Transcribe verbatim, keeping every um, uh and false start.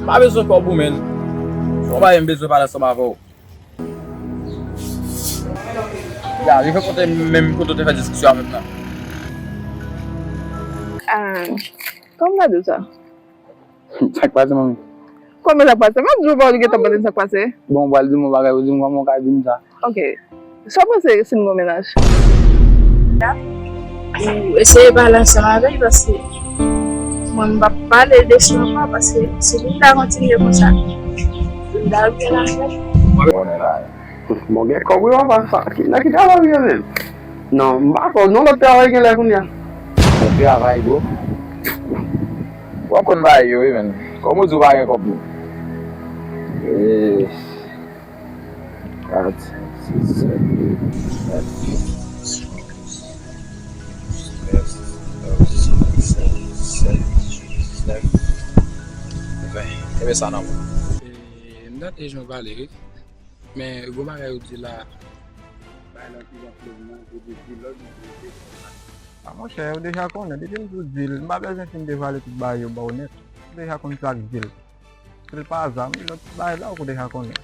M pa bezwen kòb ou, menn. Se yon bagay m bezwen pale ansanm avè w. Ya, rive kote menm kote w te fè diskisyon avè m nan. Ah, kòman m ta di w sa? Sa k pase, manmi? Kòman sa k pase? M ap di w, ou pa gentan konprann sa k pase. Bon, ou pral di m yon bagay, ou di m kòman ou ka di m sa. Ok. Sa w panse si m gen yon mennaj? Ou eseye pale ansanm avè l, paske mwen, m p ap pale de sa ankò, paske si nou ta kontinye konsa, m ta rive la avè l. Bon, gen kòb wi, papa, sa, ki, nan ki travay ou ye menm? Non, m pa kwè, non, lòt travay gen lè kounye a. Lòt travay, bro. W ap konn bagay yo, wi, menn. Kòm ou di, w pa gen kòb, non. Yes. Kat, senk, sis, sèt, uit, nèf, dis, onz, douz, trèz, katòz, kenz, sèz, disèt, disèt, diznèf, ven. Kenbe sa nan men w. E, m tande jan w pale, wi. Men, gon bagay ou di la, bay lòt li lòt lòt nan, ou di di lòt li di. A, monchè, ou deja konnen, depi m di w di l, m pa bezwen fin devwale tout bagay yo ba w nèt. Ou deja konn sa k di l. Si l pa zam, lòt bagay la ou deja konnen.